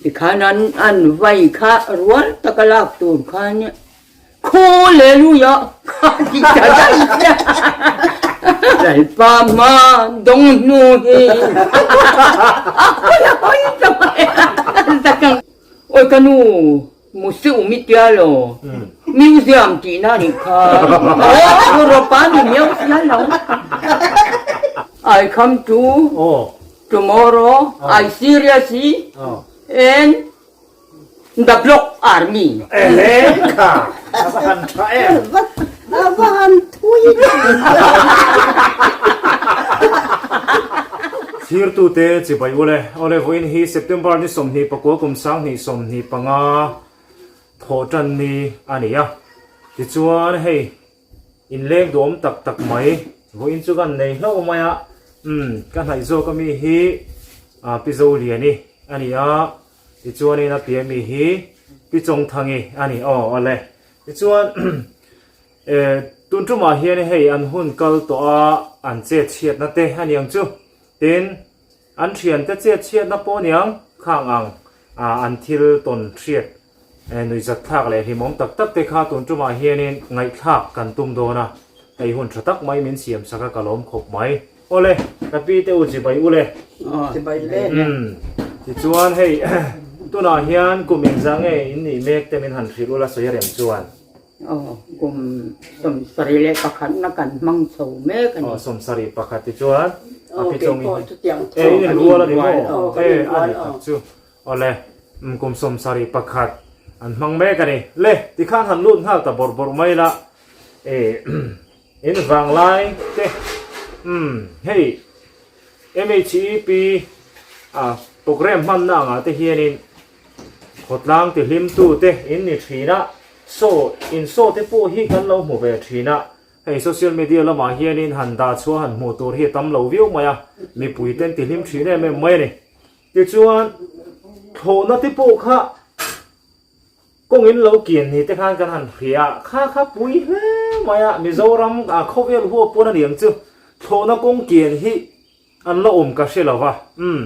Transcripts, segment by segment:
Tikhan an an vai kha rual taka lak tur khan Hallelujah kha ti ta daih che. Lalpa hma dawng hnu hi a hawi a hawi ta mai a. Awi ka nu Museum i tia lo Museum tihna a nih kha. Aw Europe a ni miau sia lo. I come to tomorrow I seriously and the block army. Ehe kha a va han tha em. A va han thui Thirtute chibai ule awle vawiin hi September ni 24 kum 2025 thawh tan ni a ni a tichuan hei inleng duhawm tak tak mai vawiin chu kan nei hlauh mai a umm ka hnaih zawk ami hi ah Pi Zoliani a ni a tichuanin a piah ami hi Pi Chawngthangi a ni aw awle tichuan Eh, tun tumah hian hei an hun kal tawh a, an chet chhiatna te a niang chu. Tin, an thiante chet chhiatna pawh niang khang ang ah an thil tawn hriat eh nuihzat thlak leh hlimawm tak tak te kha tun tumah hianin ngaihthlak kan tum dawn a, hei hun tha tak mai min siam sak a ka lawm khawp mai. Awle, ka pi te u chibai u le. Chibai le. Umm, tichuan hei tunah hian kum engzah nge in nih mek te min han hrilh ula sawi a rem chuan. Aw, kum 71 na kan hmang chho mek a ni. Aw, 71 tichuan a pi chawng in e in inrual a ni maw? E a ni tak chu. Awle, kum 71 an hmang mek a ni. Le, tikhan han lut nghal ta bawrh bawrh mai la. E, in vanglai te, umm, hei MHEP a programme hmanna angah te hianin Khawtlang tihlimtute in ni thin a, saw in saw te pawh hi kan lo hmu ve thin a, hei social media lamah hianin han dah chhuah han hmuh tur hi a tam lo viau mai a, mipui ten tihlim thin em em mai a ni. Tichuan, thlawhna te pawh kha kawngin lo kian ni te khan kan han hria a, kha kha pui hle mai a, Mizoram khawvel huap pawn a ni ang chu, thlawhna kawng kian hi An la awm ka hre lo va, umm,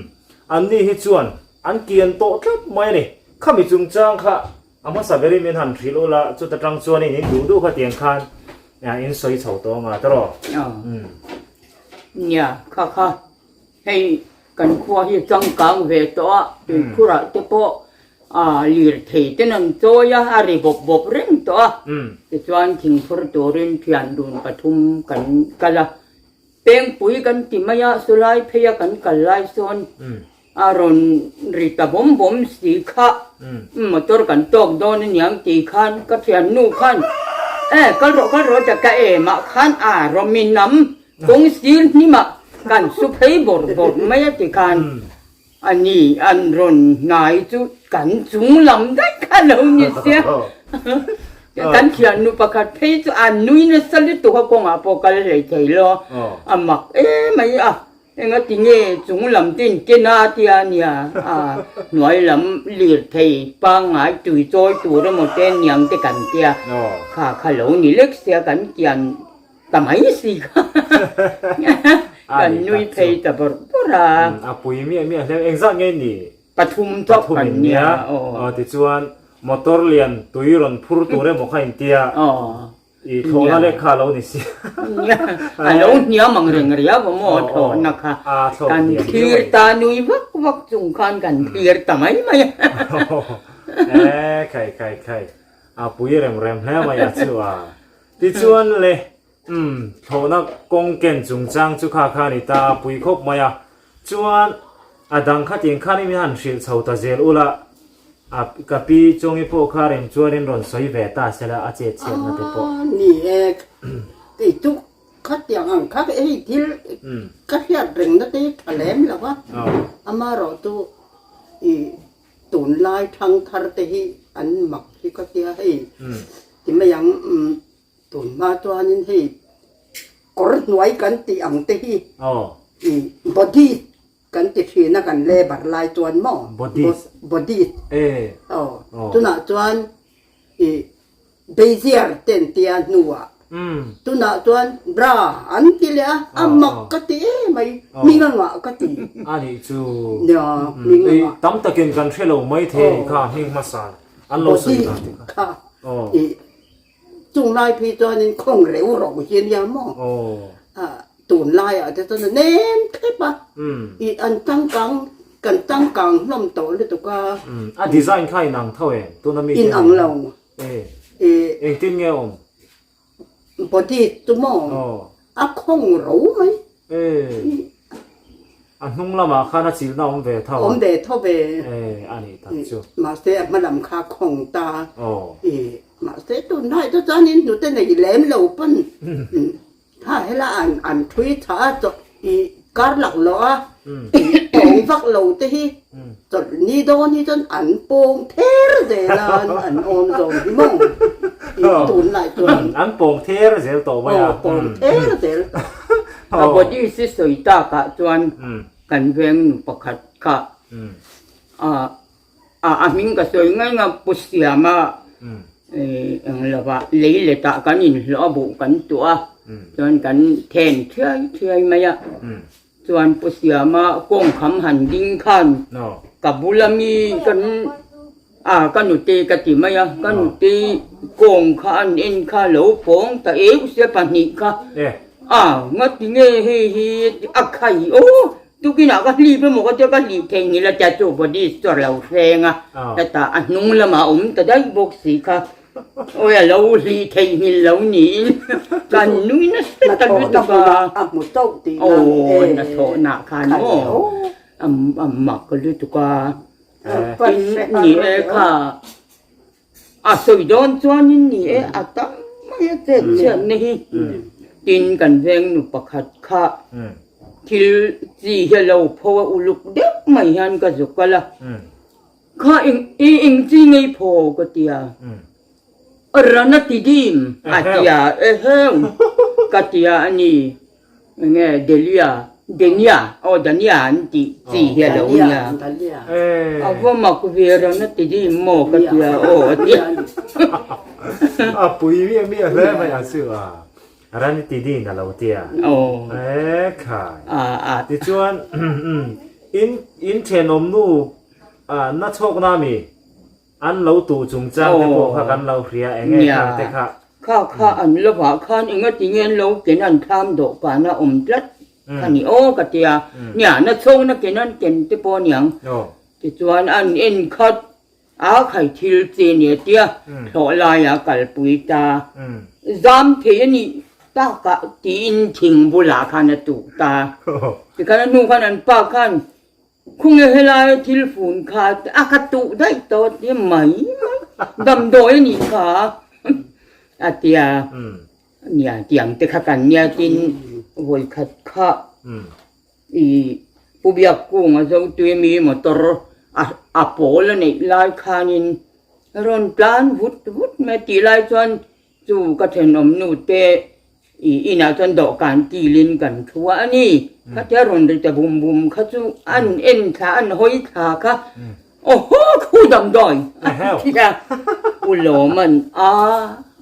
an ni hi chuan an kian tawh tlat mai a ni. Khami chungchang kha a hmasa berin min han hrilh ula, chuta tang chuanin in duh duh kha tiang khan in sawi chho tawh anga tawrh. Umm. Nia, kha kha, hei kan khua hi changkang ve tawh a, tuikhurah te pawh a lirthei ten an chawi a, a ri bawp bawp reng tawh a. Tichuan thingphur turin thian dun pathum kan kal a. Pengpui kan ti mai a, sawlai phei a kan kal lai sawn a rawn ri ta bawm bawm si kha, motor kan tawk dawn aniang tih khan ka thiannu khan e kal rawh kal rawh ta ka em ah khan a rawmi nam kawng sir hnim ah kan su phei bawrh bawrh mai a ti khan a ni an rawn hnai chu kan chung lam daih kha lo ni sia. Kan thiannu pakhat phei chu a nui nasa lutuk a kawngah pawh kal hlei thei lo a mak em mai a, enga ti nge chung lam te in ken a tia nia a hnuai lam lir thei pangngai tui chawi tur emaw te niang te kan tia kha kha lo ni lek sia kan kian ta mai si kha kan nui phei ta bawrh bawrh a. A pui miah miah hle engzah nge ni? Pathum thawk kan nia aw. Tichuan motor lian tui rawn phur tur emaw kha intia i thlawhna leh kha a lo ni si. A lo hniam ang reng riau a maw thlawhna kha. Kan thlir ta nui vak vak chung khan kan thlir ta mai mai a. E khai khai khai a pui rem rem hle mai a chu a. Tichuan le umm thlawhna kawng ken chungchang chu kha kha a ni ta a pui khawp mai a. Chuan a dang kha tiang khan i han hrilh chho ta zel ula, a ka pi Chawngi pawh kha rem chuanin rawn sawi ve ta sela a chet chhiatna te pawh. Aaa ni e, kei chu khatiang ang kha hei thil ka hriat rengna te hi tha lem lo va, amaherawhchu i tunlai thangthar te hi an mak hi ka tia hei ti mai ang Tunhma chuanin hei kawr hnuai kan tih ang te hi body kan ti thin a kan labour lai chuan maw body aw tunah chuan i bezier te an tia hnuah. Tunah chuan bra an ti leh a, a mak ka ti em mai, hming a ngah ka ti. A nih chu. Nia, hming a ngah. Tam takin kan hre lo mai thei a nih kha, hming hmasa an lo sawi dan te kha. Body kha chung lai phei chuanin khawng reu ro hi a nia maw? Tunlaiah te chuan a nem thlep a, i an changkang kan changkang hlawm tawh lutuk a. A design kha inang tho em? Tuna mi te Inang lo. Engtin nge awm? Body chu maw? A khawng ro mai. A hnung lamah khan a chilhna awm ve tho a. Awm ve tho ve. E, a nih tak chu. Mahse a hma lam kha khawng ta. Aw. E, mahse tunlai chu chuanin hnute nei lem lo pawn kha hela an an thui tha a chawlh i kar lak loh a pawng vak lo te hi chawlh ni dawn hi chuan an pawng ther zel a an awm zawm hi maw i tunlai chuan. An pawng ther zel tawh mai a. Aw pawng ther zel. A body si sawi takah chuan kan veng nu pakhat kha a hming ka sawi ngai nga Pu Siama eng lovah lei letah kan inhlawh a buh kan tuah a chuan kan then thiai thiai mai a chuan Pu Siama kawngkham han ding khan ka bula mi kan a ka nute ka ti mai a ka nute kawng kha an en kha lo pawng ta eu sia pahnih kha a ngati nge hei hi a khai aw tukinah ka hlip emaw ka tia ka hlip thei ngil a tia chu body chu a lo hreng a hetah a hnung lamah a awm ta daih bawk si kha awi a lo hlih thei ngil lo niin kan nui nasa ta lutuk a a hmu tawk tih aw hnathawhna khan maw a mak lutuk a. Tin ni e kha a sawi dawn chuanin ni e a tam mai a chet chhiatna hi. Tin kan veng nu pakhat kha thil chi hi a lo pho a uluk deuh mai hian ka zuk kal a, kha eng i eng chi ngei pho ka ti a, ran a ti dim a ti a, eheu ka ti a a ni. Enge Delia, Denia, aw Dania an tih chi hi a lo nia. A va mak ve ran a ti dim maw ka tia aw a tia. A pui miah miah hle mai a chu a. Ran i ti din a lo tia. Aw. E khai. A a. Tichuan in in thenawm nu na chhawk na mi? An lo tuh chungchang te pawh kha kan lo hria eng nge khang te kha. Kha kha an lovah khan enga ti nge an lo ken an thlam dawh kan a awm tlat kha ni aw ka tia. Nia na chhawng na ken an ken te pawh aniang. Tichuan an en khat a khai thil che nia tia thlawh laia kalpui ta zam thei a nih takah tiin thing bulah khan a tuh ta. Tikhan a hnu khan an pa khan Khunge helai thil fun kha a ka tuh daih tawh a ti mai mai, damdawi a nih kha a tia, nia tiang te kha kan nia tin vawikhat kha i Pu Biakkunga Zotui mi motor a pawl a neih lai khanin rawn tlan vut vut mai a tih lai chuan chu ka thenawm nu te I inah chuan dawhkan kilin kan thu a, a ni. Khatia rawn ri ta bum bum kha chu an en thla, an hawi thla kha, Awhaw khu damdawi! a ti a, U Lawman a,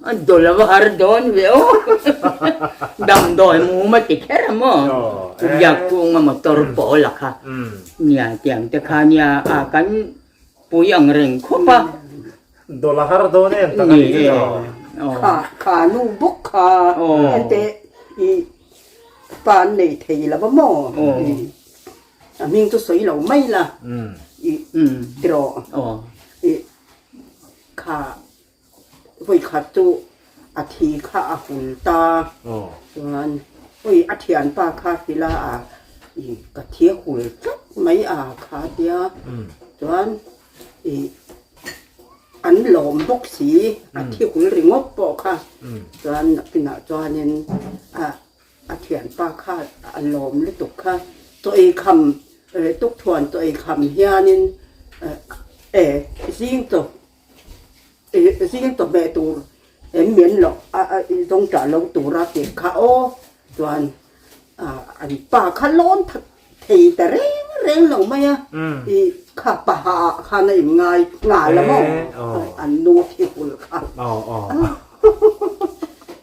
a dawlh a va har dawn ve aw, damdawi mum a ti kher a maw? U Biakkunga motor pawl a kha, nia tiang te kha nia a kan pui ang reng khawp a. Dawlh a har dawn em tak a ni chu aw. Kha kha nu bawk kha ente i pa an nei thei lo va maw a hming chu sawi lo mai la i tiraw i kha vawikhat chu a thi kha a hul ta chuan ui a thianpa kha hrilh a i ka thi a hul tlat mai a kha tia chuan Ih an lawm bawk si, a thi hul ringawt pawh kha chuan nakinah chuanin a a thianpa kha a lawm lutuk kha chaw ei kham tukthuan chaw ei kham hianin e zing chaw zing chaw hmeh tur em mian loh a zawngṭah lo tura tih kha aw chuan an pa kha lawn that thei ta reng reng lo mai a, i kha paha ah khan a in ngai nghal a maw an nu thi hul kha.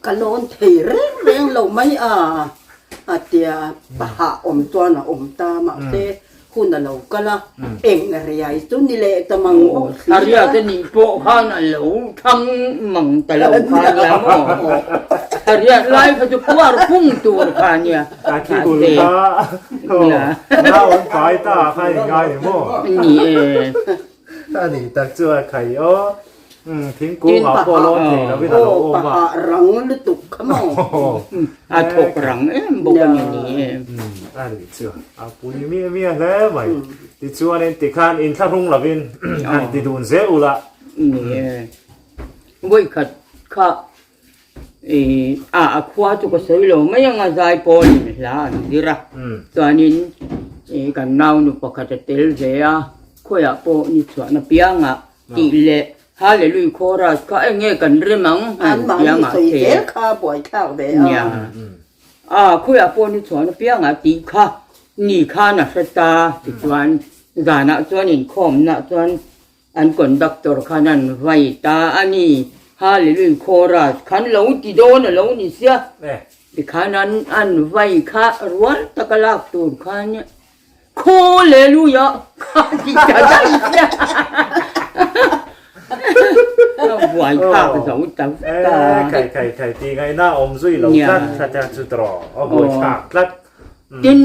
Ka lawn thei reng reng lo mai a, a tia pahah awm chuan a awm ta mahse hun a lo kal a, eng riai chu ni leh ta mang bawk si a. A riat a nih pawh khan a lo thang mang ta lo kha nia maw? A riat lai kha chu puar phung tur kha nia. A thi hul kha nau an pai ta kha i ngai ni maw? Ni e. A nih tak chu a khai aw. Thingkung ah pawh lawn thei lo in a lo awm a. Paha rang lutuk kha maw. A thawk rang em bawk a ni ni e. A nih chu a pui miah miah hle mai. Tichuanin tikhan inthlahrung lovin han ti dun zel ula. Ni e. Vawikhat kha a a khua chu ka sawi lo mai ang a zai pawlin hla an zir a chuanin kan naunu pakhat a tel ve a khawiah pawh ni chhuahna piangah tih leh Hallelujah chorus kha eng nge kan rem ang an piangah sawi zel kha buaithlak ve a a khawiah pawh ni chhuahna piangah tih kha ni khan a hre ta tichuan zanah chuan inkhawmna chuan An conductor khan an vai ta a ni. Hallelujah chorus khan lo ti dawn a lo ni sia. Tikhan an an vai kha rual taka lak tur khan Khawleluia kha ti ta daih sia. A buai thlak zo ta vek a. Khai khai khai ti ngaihna awm zui lo tlat tlat a chu tawh a buai thlak tlat. Tin,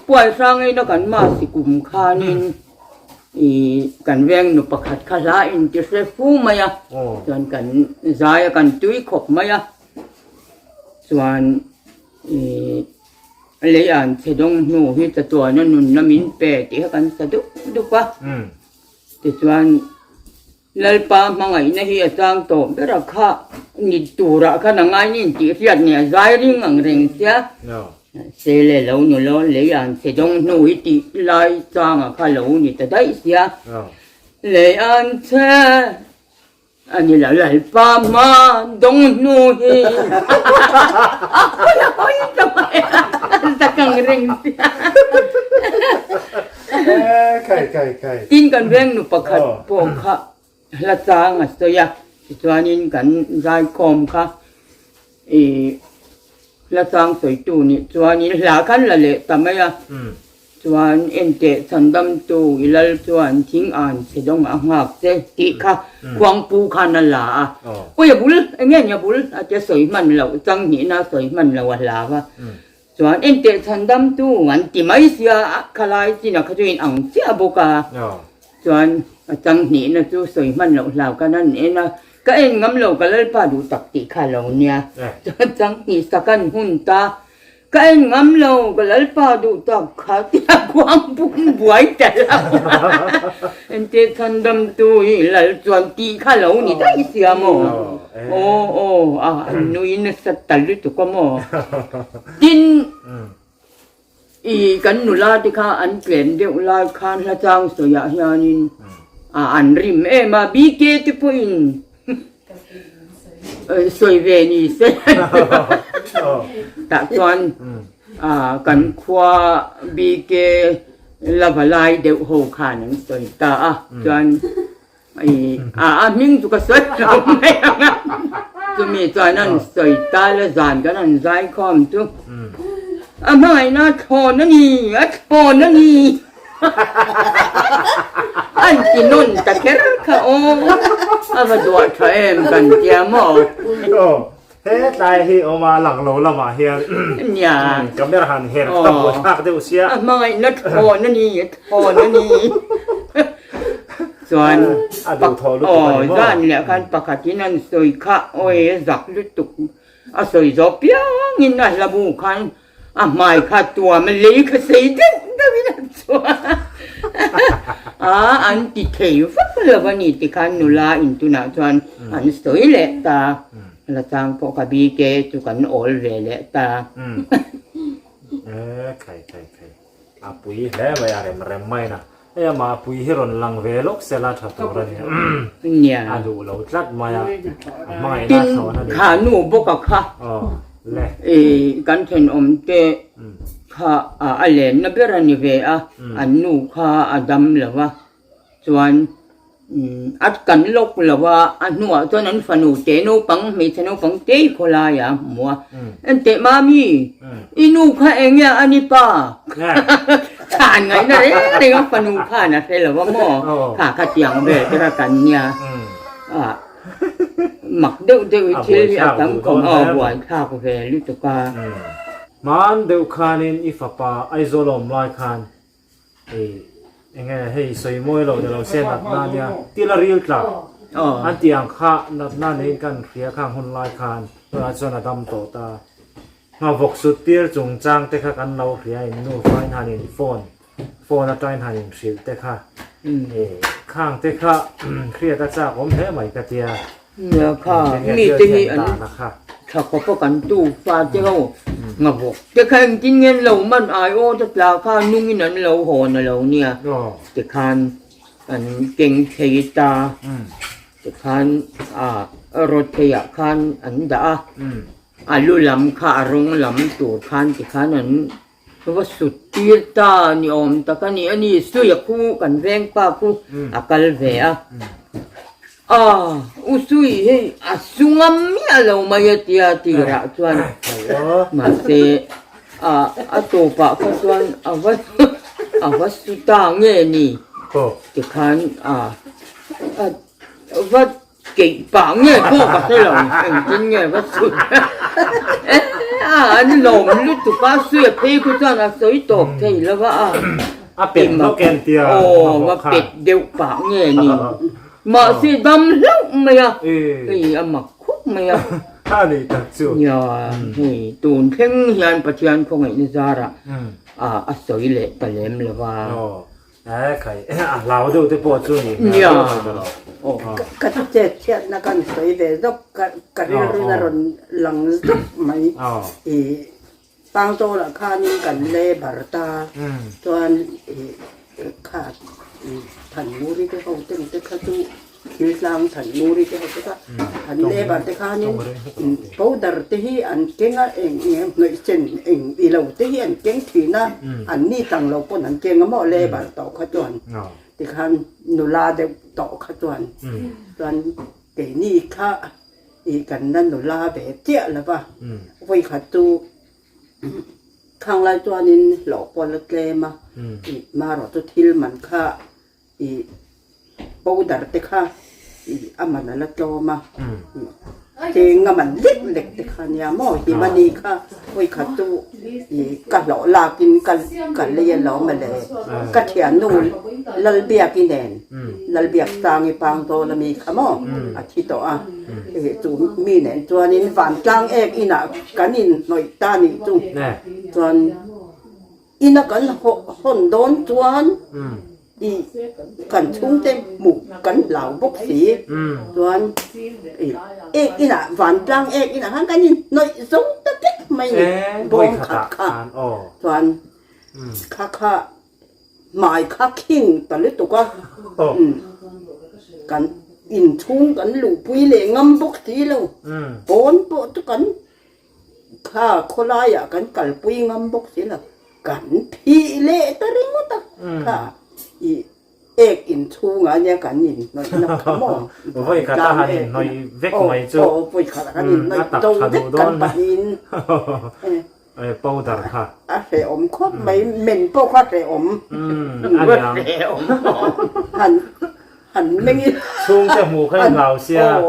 puai hrang ina kan masi kum khanin I kan veng nu pakhat kha hla in ti hre fu mai a, chuan kan zai a kan tui khawp mai a, chuan i lei an chhe dawng hnu hi chatuana nunna min pe tih kha kan sa dup dup a, tichuan Lalpa hmangaihna hi a chang tawh ber a kha ni turah khan a ngai nin tih hriat nia zai ring ang reng sia. Se le lo nu lo lei an chhe dawng hnu hi tih lai changa kha lo ni ta daih sia. Lei an chhe a ni lo Lalpa hma dawng hnu hi a hawi a hawi ta mai a zak ang reng sia. Tin kan veng nu pakhat pawh kha hla chang a sawi a, tichuanin kan zaikhawm kha ih hla chang sawitu nih chuanin hla khan la leh ta mai a, chuan enteh chhandamtu i lal chuan thing an chhe dawng a nghak che tih kha khuangpu khan a la a, awi a bul eng nge ni a bul a tia sawi hman loh chang hnihna sawi hman loh a hlau a. Chuan enteh chhandamtu an ti mai sia a khalai chin a kha chu in ang chiah bawk a. Chuan a chang hnihna chu sawi hman loh hlau khan an en a, ka en ngam lo ka Lalpa duh tak tih kha lo nia. Chuan chang hnih sak an hun ta, ka en ngam lo ka Lalpa duh tak kha tia kuang pum buai ta lo. Enteh chhandamtu hi Lal chuan tih kha lo ni daih sia maw. Aw aw a nui nasa ta lutuk a maw? Tin i kan nula te kha an tlem deuh lai khan hla chang sawiah hianin a an rim em a, BK te pawhin sawi ve ni se tah chuan kan khua BK la va lai deuh ho khan an sawi ta a, chuan A a hming chu ka sawi lo mai ang a, chumi chuan an sawi ta la zan kan han zai khawm chu a hmangaihna a thlawn a ni, a thlawn a ni an ti nawn ta kher kha aw, a va duah tha em kan tia maw. Aw, hetlai hi awm a lang lo lamah hian camera han her ta buai thlak deuh sia. A hmangaihna thlawn a ni, a thlawn a ni. Chuan a duh thawh lutuk a ni maw? Zan leh khan pakhatin an sawi kha awi a zak lutuk a sawi zawh piangin a hla bu khan a hmai kha tuam a lei kha sei deuh deuhin a chhuah a an ti thei vak lo a ni tikhan nula in tunah chuan an sawi leh ta la chang pawh ka bike chu kan awl ve leh ta. Khai khai khai a pui hle mai a rem rem mai na. Hei amah pui hi rawn lang ve lawk sela tha tur a ni. A duh lo tlat mai a, a hmangaihna a thlawn a ni. Tin, kha nu bawk a kha kan thenawm te kha a lenna ber a ni ve a, an nu kha a dam lo a, chuan. A kan lawk lo a, a hnuah chuan an fanu te naupang, hmeichhe naupang te khawlai ah a hmu a, Enteh Mami, i nu kha eng nge a ni pa? Chhan ngaihna reng reng a fanu khan a hre lo a maw? Kha kha tiang vel te kha kan nia. Mak deuh deuh hi thil hi a tam khawm a, buaithlak ve lutuk a. Hman deuh khanin i fapa Aizawl awm lai khan Hei enge hei sawi mawi lo ni lo se natna nia til a ril tla an tih ang kha natna neiin kan hria khang hun lai khan tunah chuan a dam tawh ta. Nghavawk sut tir chungchang te kha kan lo hria in nu fain han in phone phone atangin han in hrilh te kha khang te kha hriat a chak awm hle mai ka tia. Nia kha mi te hi an tha khawp a kan tu fa te ho ngavawk te kha engtin nge an lo man ai aw te tla kha nungin an lo hawn a lo nia tikhan an keng thei ta tikhan ah rawt theiah khan an dah a a lu lam kha a rawng lam tur khan tikhan an Va sut tir ta ni awm tak a ni. A ni, Suia khu kan veng pa khu a kal ve a. A, U Sui hei a su ngam miah lo mai a tia tirah chuan mahse a a tawpah kha chuan a va a va su ta nge ni tikhan a a va Keih pah nge pawh ka hre lo, engtin nge va chhut a an lawm lutuk a, suia phei khu chuan a sawi tawp thei lo va a. A pet hlawk em tia Aw va pet deuh pah nge ni, mahse dam hlauh mai a, hei a mak khawp mai a. A ni tak chu. Nia, hei tun thleng hian Pathian khawngaihna zarah a sawi leh ta lem lo va. Eh khai a hlau deuh te pawh chu ni hmel deuh mai ta lo. Ka chet chhiatna kan sawi ve zawk ka ka rilru a rawn lang zawk mai. I Pangtawlah khanin kan labour ta chuan i kha Thanmuri te ho ten te kha chu Thiltlang Thanmuri te ho te kha an labour te khanin powder te hi an keng a eng eng hnawih sen eng ilo te hi an keng thin a an ni tang lo pawn an keng a maw labour tawh kha chuan tikhan nula deuh tawh kha chuan chuan keini kha ih kan la nula ve chiah lo va vawikhat chu khang lai chuanin hlawh pawh la tlem a ih marawh chu thil man kha Ih powder te kha ih a man a la tlawm a, cheng a man lek lek te kha nia maw himani kha hawi khat chu ih ka hlawh lakin ka ka lei a lawm a le ka thiannu Lalbiaki nen Lalbiak Sangi Pangzawl ami kha maw a thi tawh a ih chu mi nen chuanin vantlang ek inah kan inhnawih ta nih chu chuan. Ina kan hawn dawn chuan i kan chhungte hmuh kan hlau bawk si chuan i ek inah vantlang ek inah khan kan inhnawih zo ta vek mai ni bawm khat kha chuan kha kha hmai kha khing ta lutuk a kan inchhung kan luhpui leh ngam bawk si lo pawn pawh chu kan Kha khawlaiah kan kalpui ngam bawk si lo, kan phih leh ta ringawt a, kha i ek inchhungah nia kan inhnawih na kha maw? Vawi khat a han inhnawih vek mai chu. Aw, vawi khat a kan inhnawih do vek kan pahnihin. Powder kha. A hrehawm khawp mai, men pawh kha hrehawm. A niang. Han Han meng i. Chhungte hmuh kha in hlau sia.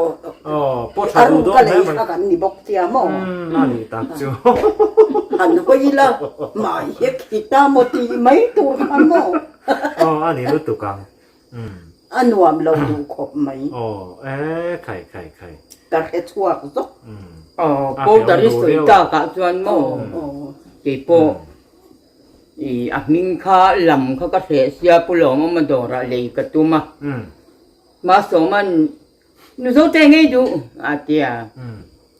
Aw, pawh tha duh dawn hle mai. A kan ni bawk sia maw? Umm, a ni tak chu. Han hawi ila, mah hi khita maw tih mai tur kha maw? Aw, a ni lutuk ang. Umm. A nuam lo duh khawp mai. Aw, e khai khai khai. Ka hre chhuak zawk. Umm. Aw, powder i sawi takah chuan maw? Keipawh. I a hming kha lam kha ka hreh sia Pu Lawmawma dawrah lei ka tum a. Masawman Mizo te ngei duh a ti a.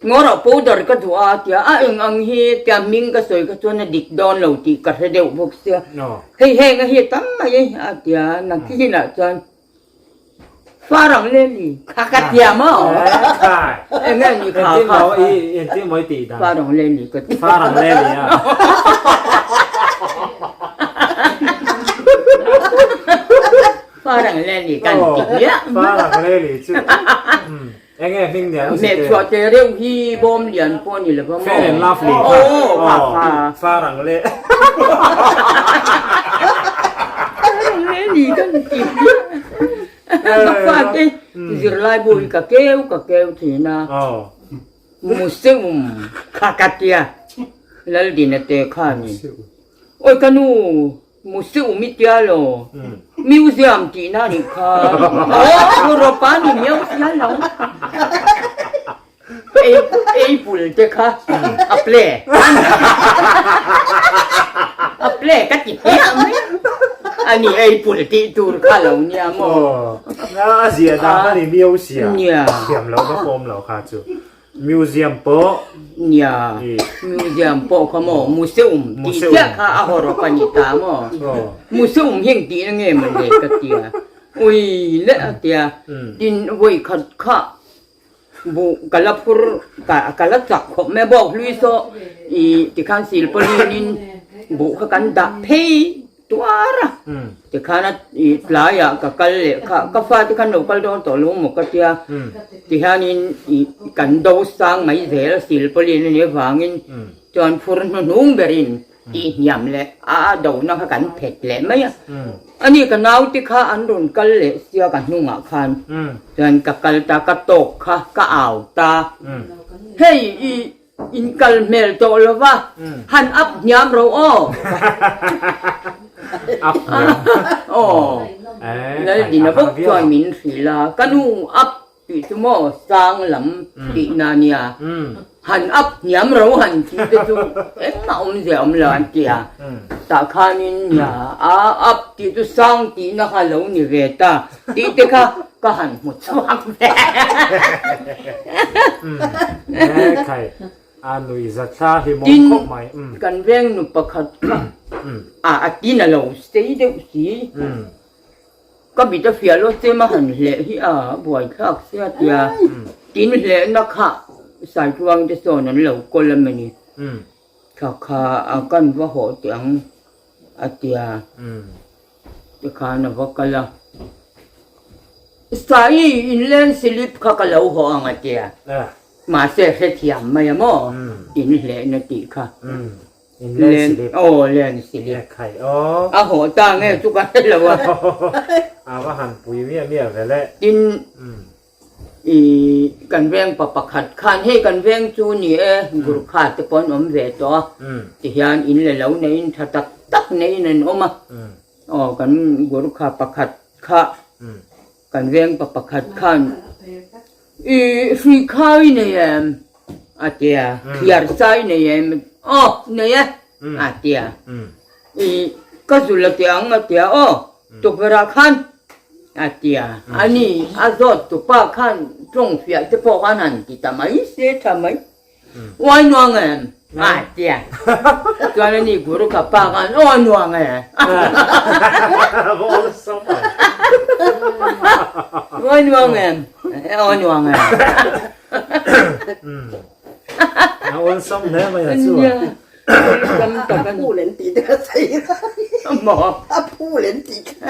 Ngawrah powder ka duh a a ti a, a eng ang hi tia hming ka sawi kha chuan a dik dawn lo tih ka hre deuh bawk sia. Hei heng a hi a tam mai a ti a, nakinah chuan Farang le ni kha ka tia maw? Eng nge ni kha kha? Engtin maw i tih dan? Farang le ni ka ti. Farang le ni a. Farang le ni kan ti hmiah. Farang le ni chu. Enge hming nian u Me chhuah te reuh hi bawm lian pawh ni lova maw. Fair and lovely kha. Aw kha kha. Farang le. Farang le ni kan ti hmiah. Ka fate zirlai bu hi ka keu ka keu thin a. Museum kha ka tia Laldina te kha ni. Oi ka nu Museum i tia lo. Museum tihna a nih kha. Aw Europa ni miau sia lo. Ei ei pul te kha a ple. A ple ka ti hmiah mai. Ani ei pul tih tur kha lo nia maw. A zia dan kha ni miau sia. Nia. Thiam lo ka pawm lo kha chu. Museum pawh. Nia, museum pawh kha maw, museum tih chiah kha a hawrawp a ni ta maw? Museum hi eng tihna nge maw le ka tia. Ui leh a tia. Tin, vawi khat kha buh ka la phur, ka la chak khawp mai a, bawk hlui saw i tikhan silpawlinin buh kha kan dah phei. Tuar a, tikhan a i tlaiah ka kal leh kha, ka fate khan lo kal dawn tawh lo maw ka tia, tihianin i kan do sang mai zel a silpawlin a nih avangin chuan phur hnuhnung berin tihhniam leh a dona kha kan phet leh mai a, ani ka naute kha an rawn kal leh sia ka hnungah khan chuan ka kal ta ka tawk kha ka au ta, hei i In kal hmel tawh lo va, han up hniam ro aw. Up hniam. Aw. Laldina bawk chuan min hrilh a, ka nu up tih chu maw sang lam tihna nia, han up hniam ro han tih te chu engmah awmzia awm lo an ti a, tah khanin nia a up tih chu sang tihna kha lo ni ve ta tih te kha ka han hmu chhuak ve. Khai a nui za thla hi mawm khawp mai. Tin, kan veng nu pakhat kha a a tin a lo sei deuh si. Ka mit a fiah lo che ma han hleh hi a buai thlak sia tia tin hlehna kha Saitluang te sawn an lo kawl a mawni. Thla kha a kan va hawh teh ang a tia. Tikhan a va kal a, Sai inleng silip kha ka lo haw ang a tia. Mahse hrethiam mai a maw inhlehna tih kha. Inleng silip. Aw len silip. A haw ta nge chu ka hre lo a. A va han pui miah miah ve le. Tin i kan veng pa pakhat khan hei kan veng chu ni e Gurkha te pawh an awm ve tawh a tihian in le lo neiin tha tak tak neiin an awm a aw kan Gurkha pakhat kha kan veng pa pakhat khan i hrui khau i nei em a tia thliar sa i nei em aw nei e a tia i ka zul a ti ang a tia aw tukverh ah khan a ti a, ani a zawt tupa khan tawng fiah te pawh khan han ti ta mai se tha mai, uai nuang em a ti a, chuan ani guru ka pa khan aw nuang e uai nuang em aw nuang e a awlsam hle mai a chu A phul an tih te kha sawi lai. Maw? A phul an tih kha.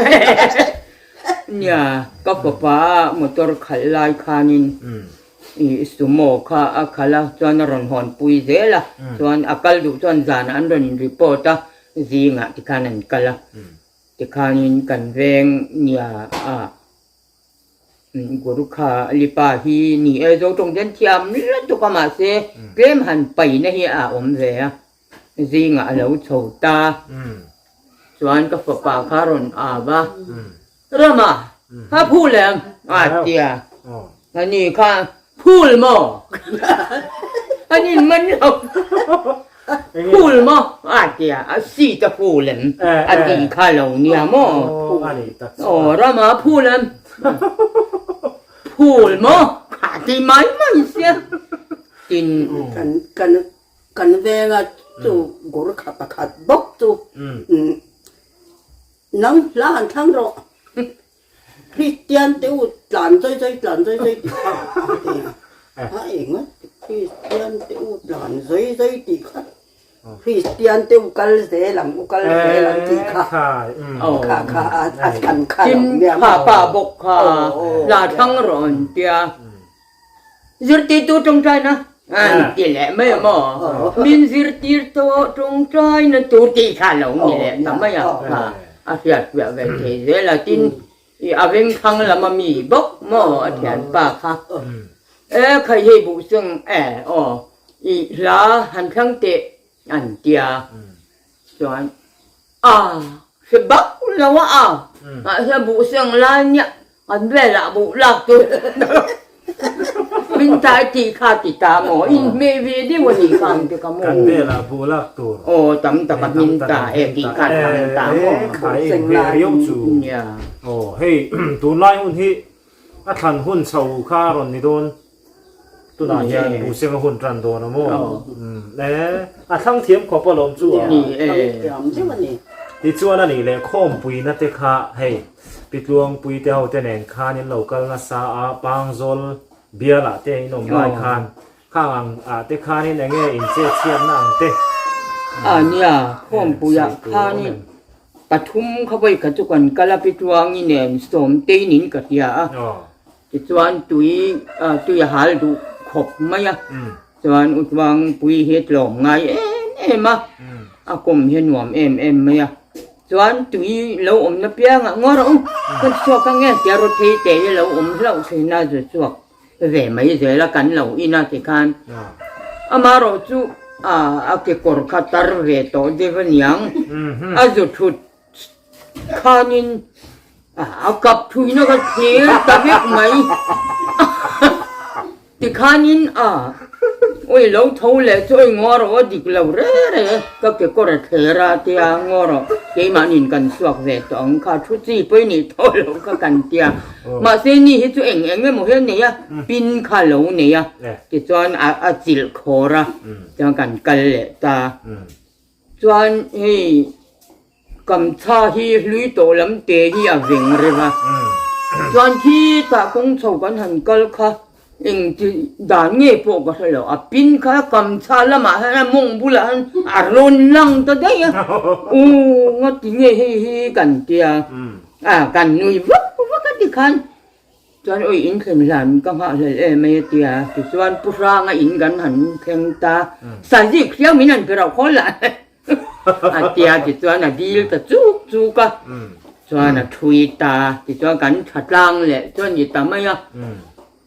Nia, ka fapa motor khalh lai khanin i sumo kha a khalh a, chuan a rawn hawnpui zel a, chuan a kal duh chuan zanah an rawn in report a, zingah tikhan an kal a, tikhanin kan veng nia a. Gurkha Lipa hi ni e, zo tawng hian thiam lutuk a mahse tlem han paina hi a awm ve a, zingah a lo chho ta chuan ka fapa kha rawn av a, Rama a phul em? a ti a, ani kha phul maw? An inman lo. Phul maw? A ti a, a seat a phul em? A tih kha lo nia maw? Aw Rama phul em? Phul maw? A ti mai mai sia. Tin. Kan kan kan venga chu Gurkha pakhat bawk chu nang hla han thlang rawh. Kristian te u tlan zai zai tlan zai zai tih kha a ti a, a eng a Kristian te u tlan zai zai tih kha. Kristian te u kal zel ang, u kal zel ang tih kha. Kha kha a chhan kha lo nia maw. Tin kha pa bawk kha la thlang rawh an tia. Zirtirtu tawngtaina an ti leh mai a maw? Min zirtir tawh tawngtaina tur tih kha lo ni leh ta mai a, kha a hriat fiah ve thei zel a. Tin, i a vengthlang lam a mi bawk maw a thianpa kha. E khai hei buh seng e aw i hla han thlang teh an tia. Chuan a hre bak lo a a mahse buh seng lai nia an velah buh lak tur min tai tih kha ti ta maw in hmeh ve deuh a nih kha ang te ka maw. Kan velah buh lak tur. Aw tam tak a hmin ta e tih kha thang ta maw. Khai in hmeh riau chu. Aw hei tunlai hun hi a thlan hun chho kha a rawn ni dawn. Tunah hian Buhsenga hun tan dawn a maw? E, a thlang thiam khawp alawm chu a. Tichuan a nih leh khawmpuina te kha hei Pitluangpui te ho te nen khan in lo kal nasa a, Pangzawl bialah te in awm lai khan khang ang ah te khanin eng nge in chet chhiatna ang te. A nia, khawmpuiah khanin pathum kha vawi khat chu kan kal a, Pitluangi nen Sawmtein in ka hria a. Tichuan tui tui a hal duh khawp mai a, chuan Uthuangpui hi tlawm ngai em em a, a kawm hi a nuam em em mai a. Chuan tui lo awmna piangah ngaw rawh u, kan chhuak ang e tia Ruthei te hi lo awm hlauh thin a, zu chhuak ve mai zel a kan lo in a tikhan amaherawh chu a kekawr kha tar ve tawh deuh aniang a zu thut Khanin a kap thuina ka thlir ta vek mai. Tikhanin a oi lo tho leh chu oi ngaw rawh a dik lo re re ka kekawr a thler a tia ngaw rawh keimahnin kan suak ve tawh ang kha thu chi pawh i nih tawh lo kha kan tia. Mahse ni hi chu eng eng emaw hian nei a pin kha lo nei a tichuan a chilh khawr a chuan kan kal leh ta. Chuan hei Kamtha hi hlui tawh lam te hi a veng reuh a, chuan khitah kawng chho kan han kal kha eng ti dan nge pawh ka hre lo, a pin kha Kamtha lamah hian a mawng bulah hian a rawn lang ta daih a, u ngati nge hei hi kan tia, a kan nui vak vak a tikhan. Chuan awi in thlen hlan ka nghah hlel em mai a ti a, tichuan Pu Hranga in kan han thleng ta, Sazik hriau min han pe rauh khawl lah a ti a, tichuan a dil ta chuk chuk a, chuan a thui ta, tichuan kan tha tlang leh chuan ni ta mai a,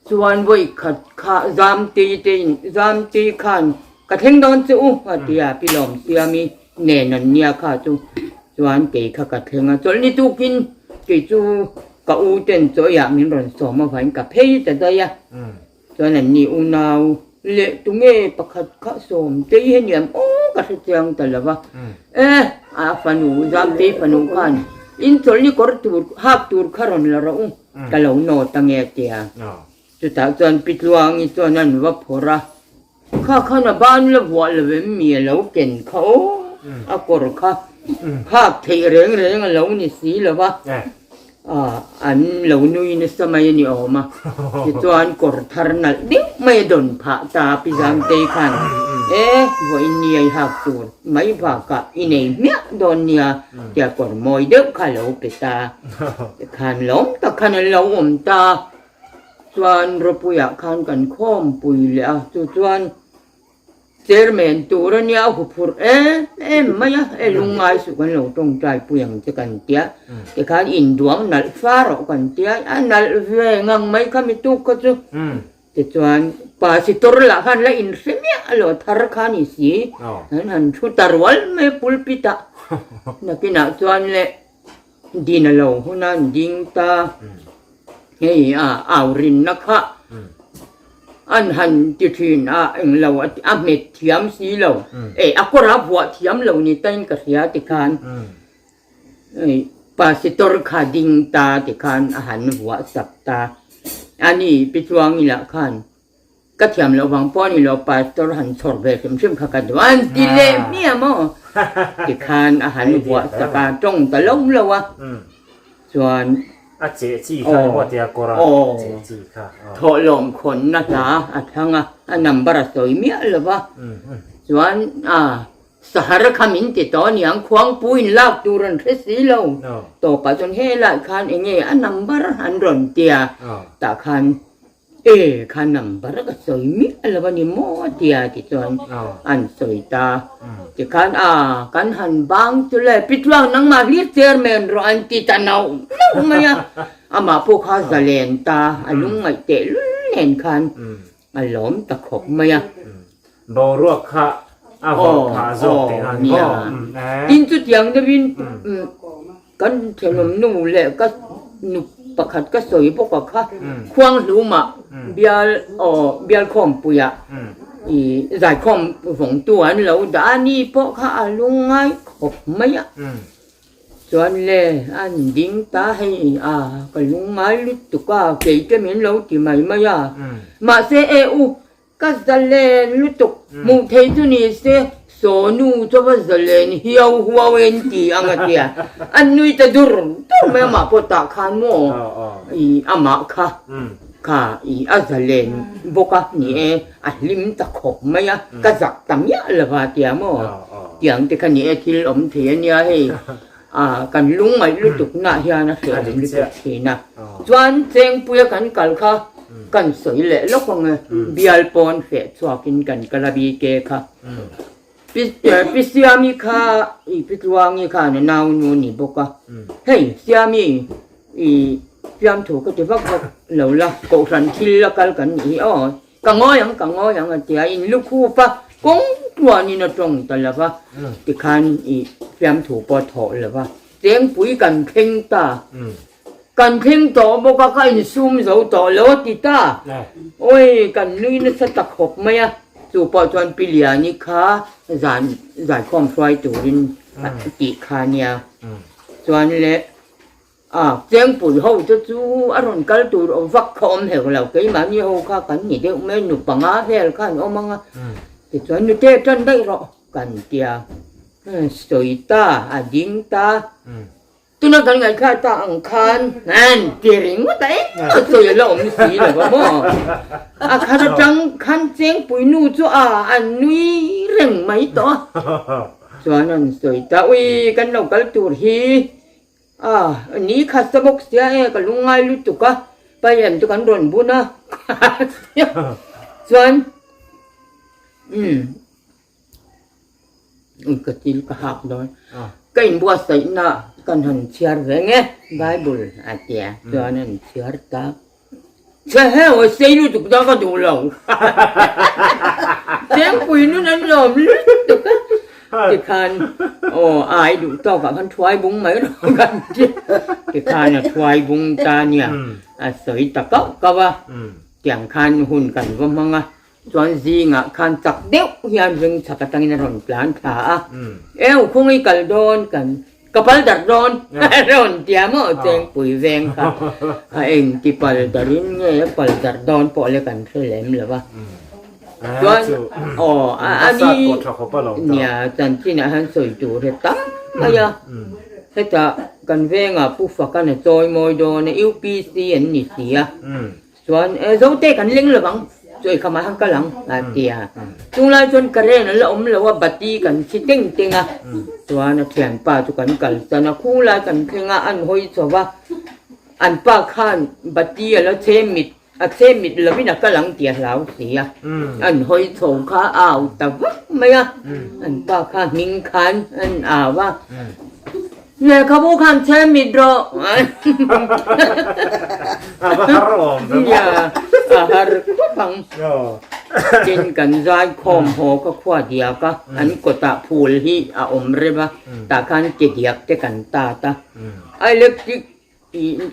chuan vawi khat kha Zamtei te in Zamtei khan ka thleng dawn che u a ti a, Pi Lawmsiami nen an nia kha chu chuan kei kha ka thleng a, chawlh ni tukin kei chu Ka u ten chawiah min rawn sawm avangin ka phei ta daih a, chuan an ni unau leh tunge pakhat kha sawm tei hi aniam aw ka hre chiang ta lo va, e a fanu Zamtei fanu khan in chawlhni kawr tur hak tur kha rawn la rawh u ka lo nawt ange a ti a, chutah chuan Pi Tluangi chuan an va phawrh a, kha khan a ban la vuah lo em mi a lo ken kha aw a kawr kha hak theih reng reng a lo ni si lo va an lo nui nasa mai a ni awm a tichuan kawr thar nalh deuh mai a dawn phah ta Pi Zamtei khan e vawiin ni a i hak tur mai bakah i nei hmiah dawn nia tia kawr mawi deuh kha a lo pe ta tikhan lawm tak khan an lo awm ta. Chuan Ropuiah khan kan khawmpui leh a, chu chuan Chairman tur a nia a huphurh em em mai a, e lungngai suh kan lo tawngtai pui ang che kan tia, tikhan induang nalh fa rawh kan tia, a nalh ve ngang mai kha mi tuk kha chu. Tichuan Pastor lah khan la inhre miah a lo thar kha ni si, an han thu ta rual mai a pulpit ah, nakinah chuan le Din a lo hun a ding ta. Hei a au rinna kha an han ti thin a englo a hmet thiam si lo. E a kawr a vuah thiam lo ni tain ka hria tikhan hei pasitor kha ding ta tikhan a han vuah sak ta. Ani Pi Chuangila khan Ka thiam loh vang pawh a ni lo, pastor han chhawr ve hrim hrim kha ka duh a, an ti leh hmiah maw? Tikhan a han vuah sak a, tawng ta lo lo a, chuan A cheh chi kha emaw tia kawr a cheh chi kha. Thawhlawm khawnna hla a thlang a, a number a sawi miah lo va, chuan a. Sahar kha min ti tawh aniang khuangpu in lak tur an hre si lo. Tawpah chuan helai khan enge a number an rawn tia tah khan e kha number ka sawi miah lo a ni maw tia ti chuan an sawi ta. Tikhan a kan han bang chu le Pitluang nangmah hlir chairman rawh an ti ta nauh nauh mai a. Amah pawh kha zalen ta a lungngaih tehlul nen khan A lawm ta khawp mai a. Boruak kha a vawrh phah zawk tih nan maw? Tin chutiang deuhin kan thenawm nu leh ka nu pakhat ka sawi bawk a kha Khuanghlumah bial aw bial khawmpuiah i zaikhawm vawngtu an lo dah a ni pawh kha a lungngai khawp mai a. Chuan le, an ding ta hei a, ka lungngai lutuk a, kei te min lo ti mai mai a. Mahse e u, ka zalen lutuk, hmuh thei chu ni se, saw nu chu va zalen hiau huau en ti ang a tia. An nui ta dur dur mai amah pawh tah khan maw i amah kha kha i a zalen bawk a ni e, a hlim ta khawp mai a, ka zak ta miah lo va tia maw. Tiang te kha ni e thil awm thei a nia hei a kan lungngaih lutuk nah hian a hrehawm lutuk thin a. Chuan Chengpuia kan kal kha kan sawi leh lawk ang e, bial pawn feh chhuakin kan kal a BK kha. Pi Siami kha i Pi Tluangi khan a nau nu a ni bawk a, hei Siami i fiamthu ka ti vak vak lo la, kohhran thil a kal kan nih hi aw. Ka ngawi ang, ka ngawi ang a ti a, in lu khup a, kawng tluanin a tawng ta lo va, tikhan i fiamthu pawh a thawh lo va, chengpui kan thleng ta, kan thleng tawh bawk a, ka insum zo tawh lo a ti ta, awi kan nui nasa ta khawp mai a, chu pawh chuan Pi Liani kha zan zaikhawm hruai turin a tih kha nia, chuan le. A, Chengpui ho te chu a rawn kal tur awm vak kha awm hek lo, keimahni ho kha kan ni deuh mai, nu panga vel kha an awm ang a, tichuan nute tan daih rawh kan tia, sawi ta, a ding ta, tuna kan ngaihthlak ta ang khan an ti ringawt a, engmah sawi a la awm si lo va maw, a khan atang khan Chengpui nu chu a an nui reng mai tawh a, chuan an sawi ta, ui kan lo kal tur hi. A, ni khat sa bawk sia e, ka lungngai lutuk a, pai em chu kan rawn bun a, chuan umm ui ka til ka hak dawn, ka inbuatsaihna kan han chhiar ve nge Bible a tia chuan an chhiar ta. Che heu a sei lutuk ta ka duh lo. Chengpui nun an lawm lutuk a. Tikhan aw ai duh tawk ah khan thuai bung mai rawh kan ti. Tikhan a thuai bung ta nia a sawi ta kauh kauh a. Tiang khan hun kan va hmang a. Chuan zingah khan chak deuh hian ring chhak atangin a rawn tlan thla a. Eu khawngi kal dawn kan Ka pal darh dawn rawn tia maw Chengpui veng kha a eng ti pal darh in nge a pal darh dawn pawh le kan hre lem lo va. Chuan aw a ni nia chanchin ah hian sawi tur he tam mai a. Hetah kan vengah Pu Fakana chawi mawi dawn a UPC an ni si a. Chuan e Zote kan leng lo ang, chu ei khamah han kal ang a ti a. Chunglai chuan current a la awm lo a, bati kan chhi teng teng a. Chuan a thianpa chu kan kal tan a, khulai kan thleng a, an hawi chho va. An pa khan bati a la chhe mit, a chhe mit lovin a kal ang tih a hlau si a. An hawi chho kha a au ta vak mai a, an pa kha hming khan an au a. Lehkhabu khan chhe mit rawh. A va har awm ve maw. Nia, a har khawp ang. Tin kan zai khawm haw ka khua diak a, an kawtah phul hi a awm reuh a, tah khan ke diak te kan tat a. A electric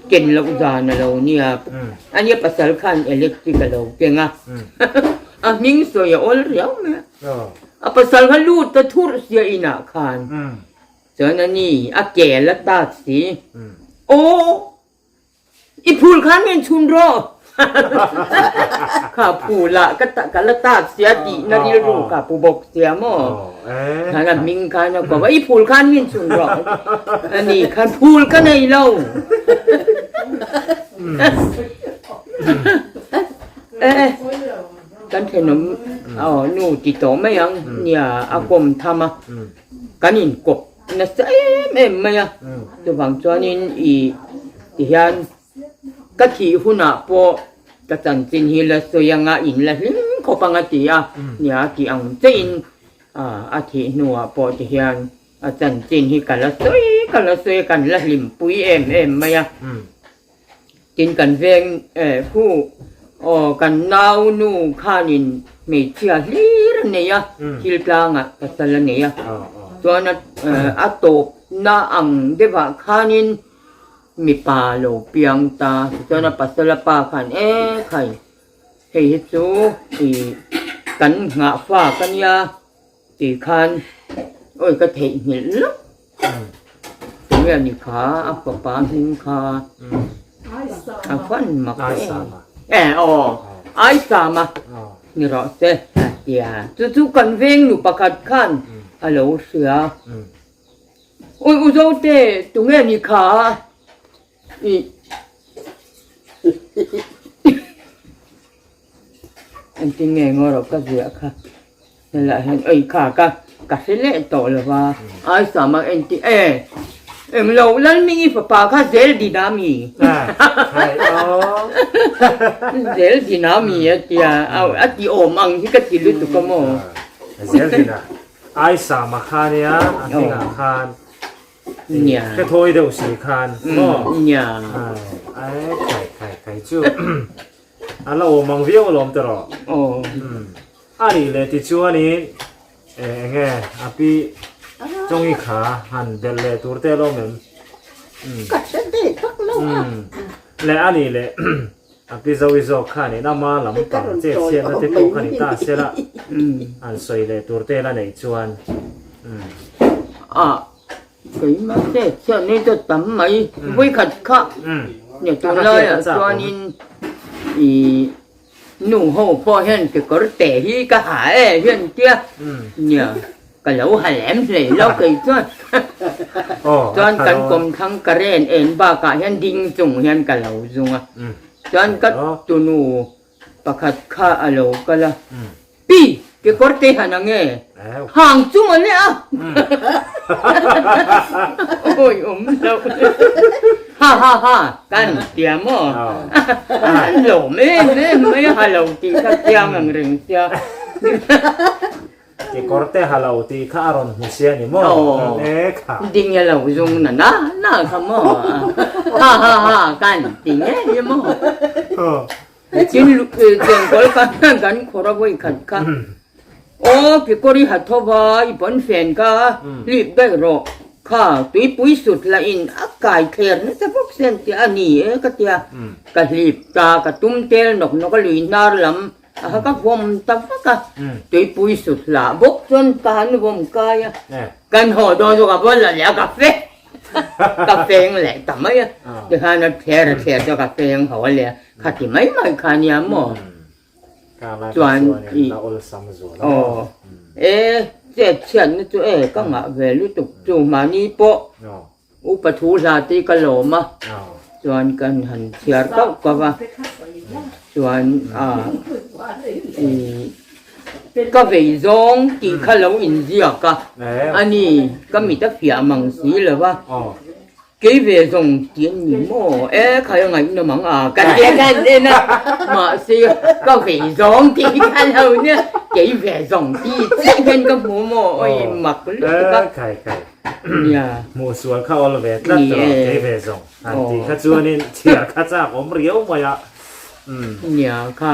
ken loh zan a lo nia, a nia pasal khan electric a lo keng a, a hming sawi a awl riau mai a. A pasal kha lut ta thurh sia inah khan. Chuan a ni, a kel a tak si. Aw! I phul khan min chhun rawh! Kha phul ah ka ka la tak sia tihna rilru kha pu bawk sia maw? Khan a hming khan a ko va, i phul khan min chhun rawh! A ni khan phul ka nei lo! Eh! Kan thenawm aw nu ti tawh mai ang nia a kawm tham a. kan inkawp nasa em em mai a, chuvang chuanin i tihian ka thih hunah pawh ka chanchin hi la sawi anga in la hlim khawp anga ti a, nia tih ang chiahin a thih hnuah pawh tihian a chanchin hi ka la sawi ka la sawi a, kan la hlimpui em em mai a. Tin kan veng eh khu aw kan nau nu khanin hmeichhia hlir a nei a, thil tlangah pasal a nei a, chuan a tawp na ang deuhah khanin mipa lo piang ta, tichuan a pasal a pa khan e khai hei hi chu ih kan nghah fak a nia. Tih khan awi ka theihnghilh lawk tunge a ni kha a fapa hming kha a fan mak em e aw Aisama ni rawh se a tia chu chu kan veng nu pakhat khan a lo hria awi u Zote tunge a ni kha ih. Engtin nge ngaw rawh ka ziah kha helaiah hian ei kha ka ka hre leh tawh lo va ai sama engti e englo Lalmingi fapa kha zel dina mi zel dina mi a tia a ti awm ang hi ka ti lutuk a maw zel dina ai sama kha nia a hmingah khan Nia. Ka thawi deuh si khan maw Nia. Ai khai khai khai chu a la awm ang viau alawm te rawh. Aw. A nih leh tichuanin eng nge a pi chawngi kha han belh leh tur te alawm em? Ka hre ve tak lo a. Leh a nih leh a pi Zoe zawk khanin ama lam pang chet chhiatna te pawh kha ni ta sela han sawi leh tur te la neih chuan. A keimah chet chhiatna chu tam mai vawikhat kha nia tunlaiah chuanin ih nu ho pawh hian kekawr te hi ka ha e hian tia nia. Ka lo ha lem hlei lo kei chuan. Chuan kan kawmthlang ka ren en bakah hian ding chung hian ka lo zung a. Chuan ka tunu pakhat kha a lo kal a, Pi, kekawr te han ang e, hang chung a leh a. Awi awm lo. Ha ha ha, kan tia maw? An lawm em em mai a, ha lo tih kha chiang ang reng sia. Kekawr te ha lo tih kha a rawn hmu sia ni maw? E kha. Ding e lo zung na na na kha maw? Ha ha ha kan ti ngei maw? Tin chengkawl kha kan khawr a vawi khat kha. Aw kekawr i ha tho va i pawn fen kha hlip daih rawh kha tuipui sut lah in a kai thler nasa bawk sen tih a ni e ka tia. Ka hlip ta ka tum tel nawk nawk a lui hnar lam A ka vawm ta vak a, tuipui sut hlah bawk chuan ka han vawm kai a, kan haw dawn chu ka va la leh a, ka fe ka feng leh ta mai a, tikhan a thler a thler chuan ka feng haw leh a, khati mai mai kha nia maw? Chuan i aw e chet chhiatna chu e ka ngah ve lutuk chu mahni pawh Upa thu hla te ka lawm a, chuan kan han chhiar kauh kauh a, chuan ih ka vei zawng tih kha lo inziak a, ani ka mit a fiah mang si lo va, kei ve zawng tih a ni maw, e khai a ngaihnawm ang a, ka ti a kan en a, mahse ka vei zawng tih kha lo nia, kei ve zawng tih chiah hian ka hmu maw, awi mak lutuk a. Nia. Hmuh sual kha awl ve tlat tawh kei ve zawng han tih kha chuanin chhiar kha chak awm riau mai a. Nia kha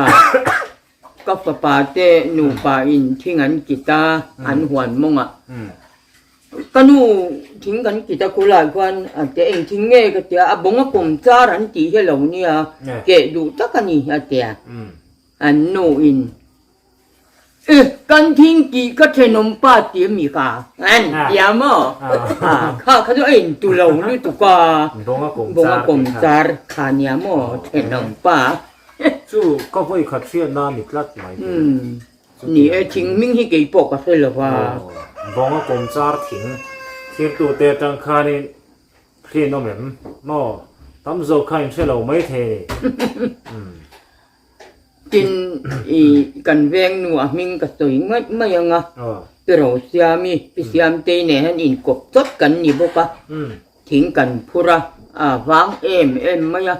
ka fapa te nupa in thing an kit a an huan mawngah ka nu thing kan kit a khulai khuan a tia eng thing nge ka tia a bawng a kawm char an tih hi lo nia keh duh tak a ni a tia an nu in E, kan thing tih ka thenawm pa ti ami kha an tia maw? Kha kha chu a in tu lo lutuk a, Bunga kawm char kha nia maw thenawm pa. Chu ka vawi khat hriatna a ni tlat mai te. Ni e, thing hming hi kei pawh ka hre lo va. Bunga kawm char thing thirtute atang khanin hriatnawm em maw? Tam zawk kha in hre lo mai thei a ni. Tin, i kan veng nu a hming ka sawi ngaih mai ang a. Pi Rosiami, Pi Siamtei nen hian inkawp chawt kan ni bawk a, thing kan phur a, a vang em em mai a.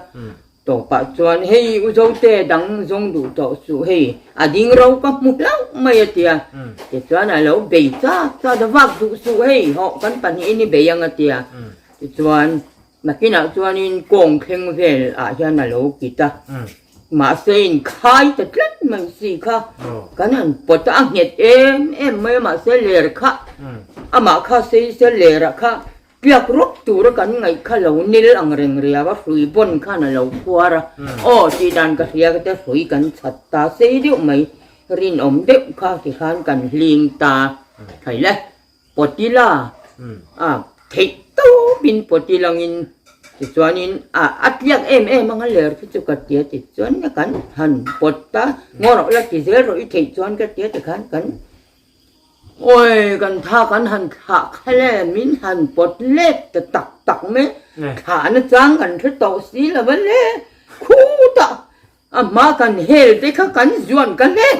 Tawpah chuan hei u Zote dang zawng duh tawh suh hei a ding ro ka hmu hlauh mai a tia. Tichuan a lo bei chak chak a vak duh suh hei hawh kan pahnihin i bei ang a tia. Tichuan nakinah chuanin kawng thleng vel ah hian a lo kit a. Mahse inkhai ta tlat mai si kha kan han pawt a, a nghet em em mai a mahse ler kha amah kha sei se lerah kha Piak rawk tura kan ngaih kha lo nil ang reng riau a, hrui bawn khan a lo phuar a, aw tih dan ka hria ka tia hrui kan chhat ta sei deuh mai, rinawm deuh kha tikhan kan hling ta thei le, pawtila a theih tawpin pawti langin tichuanin a a tliak em em ang a ler khi chu ka tia tichuan kan han pawt ta, ngaw rawh la ti zel rawh i theih chuan ka tia tikhan kan. Awi kan tha kan han thlah kha le min han pawt let ta tak tak mai thlah na chang kan hre tawh si lo va le khutah a hma kan hel te kha kan zuan ka hle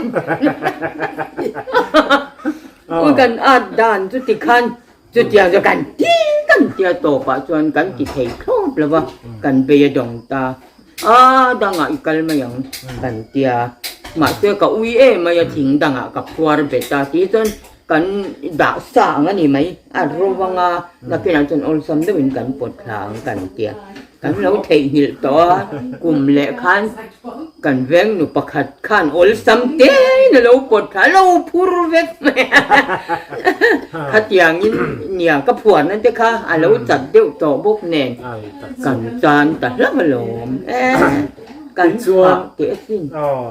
awi kan at dan chu tikhan chutiang chu kan ti kan tia tawpah chuan kan ti thei thlawp lo va kan bei a dawng ta. A dangah i kal mai ang kan tia, mahse ka ui em mai a thing dangah ka phuar bet a tih chuan kan dah sa ang a ni mai, a ro anga nakinah chuan awlsam deuhin kan pawt thla ang kan tia, kan lo theihnghilh tawh a, kum leh khan kan veng nu pakhat khan awlsam tein a lo pawt thla a lo phur vek mai a, khatiangin nia ka phuarna te kha a lo chat deuh tawh bawk nen. Kan tan ta hlauh alawm e, kan chhuah teh asin. Aw,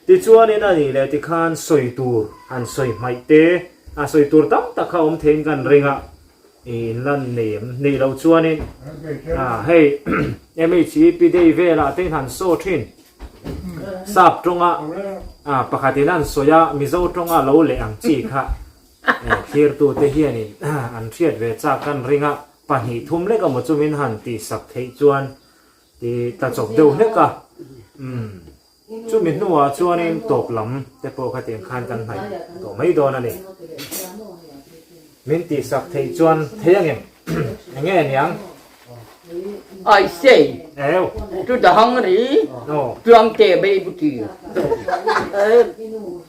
tichuanin a nih leh tikhan sawi tur han sawi hmaih te, a sawi tur tam tak kha awm theiin kan ring a, in lan nei em? Neih loh chuanin hei MHEP day velah te in han saw thin, sap tawnga pakhatin an sawi a, Mizo tawnga lo leh ang chi kha thlirtute hianin an hriat ve chak kan ring a. Pahnih thum lek amaw chu min han tihsak theih chuan ti tla chawp deuh hlek a, umm chumi hnuah chuanin tawp lam te pawh khatiang khan kan hnaih tawh mai dawn a ni. Min tihsak theih chuan thei angem? Enge aniang? I say to the hungry, Tluangte bei buti.